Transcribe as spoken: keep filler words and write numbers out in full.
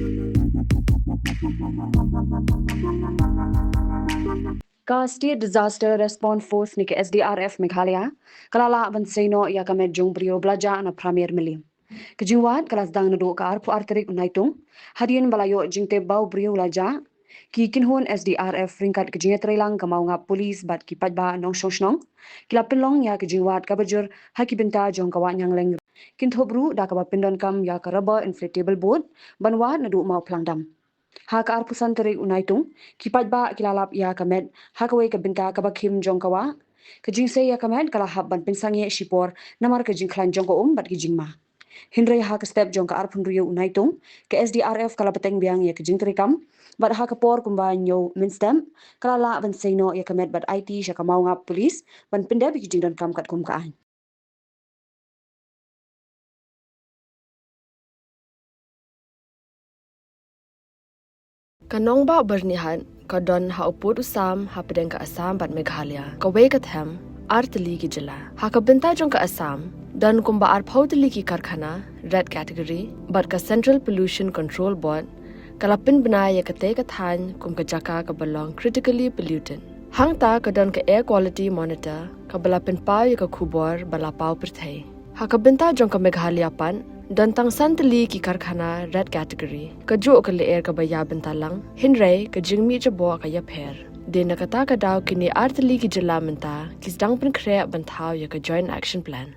Ka State Disaster Response Force ne ka S D R F Meghalaya ka la lah ban sei noh ïa ka met jong u briew ba la jah na phra mier Mylliem. Ka jingwad ka la sdang naduh ka arphew ar tarik u Naitung, hadien ba la ïoh jingtip ba u briew u la jah. Ki kynhun S D R F ryngkat ka jingïatreilang ka Mawngap Police bad ki paidbah nongshong shnong ki la pynlong ïa ka jingwad kaba jur ha ki bynta jong ka Wah Nyangleng. Kynthup ruh da kaba pyndonkam ïa ka rubber inflatable boat ban wad naduh Mawphlang Dam. Ha ka arphew san tarik u Naitung, ki paidbah ki la lap ïa ka met ha kawei ka bynta kaba khim jong ka wah. Ka jingsei ïa ka met ka la hap ban pynsangeh shipor namar ka jingkhlaiñ jong ka um bad ki jingma. Hynrei ha ka step jong ka arphew hynriew u Naitung, ka S D R F ka la bteng biang ïa ka jingtreikam bad ha ka por kumba hynñiew mynstep ka la lah ban sei noh ïa ka met bad aiti sha ka Mawngap Police ban pyndep ïa ki jingdonkam katkum ka aiñ. Ka nongbah Byrnihat ka don ha u pud u sam hapdeng ka Assam bad Meghalaya, kawei ka them ar tylli ki jylla. Ha ka bynta jong ka Assam, don kumba arphew tylli ki karkhana red category bad ka Central Pollution Control Board ka la pynbna ïa katei ka thaiñ kum ka jaka kaba long critically polluted. Hangta ka don ka Air Quality Monitor kaba la pynpaw ïa ka khubor ba la paw pyrthei. Ha ka bynta jong ka Meghalaya pat, don tang san tylli ki karkhana red category. Kajuh ka lyer kaba ïa bynta lang, hynrei ka jingmih jaboh ka ïapher. Dei na kata ka daw kine ar tylli ki jylla mynta ki sdang pynkhreh ban thaw ïa ka Joint Action Plan.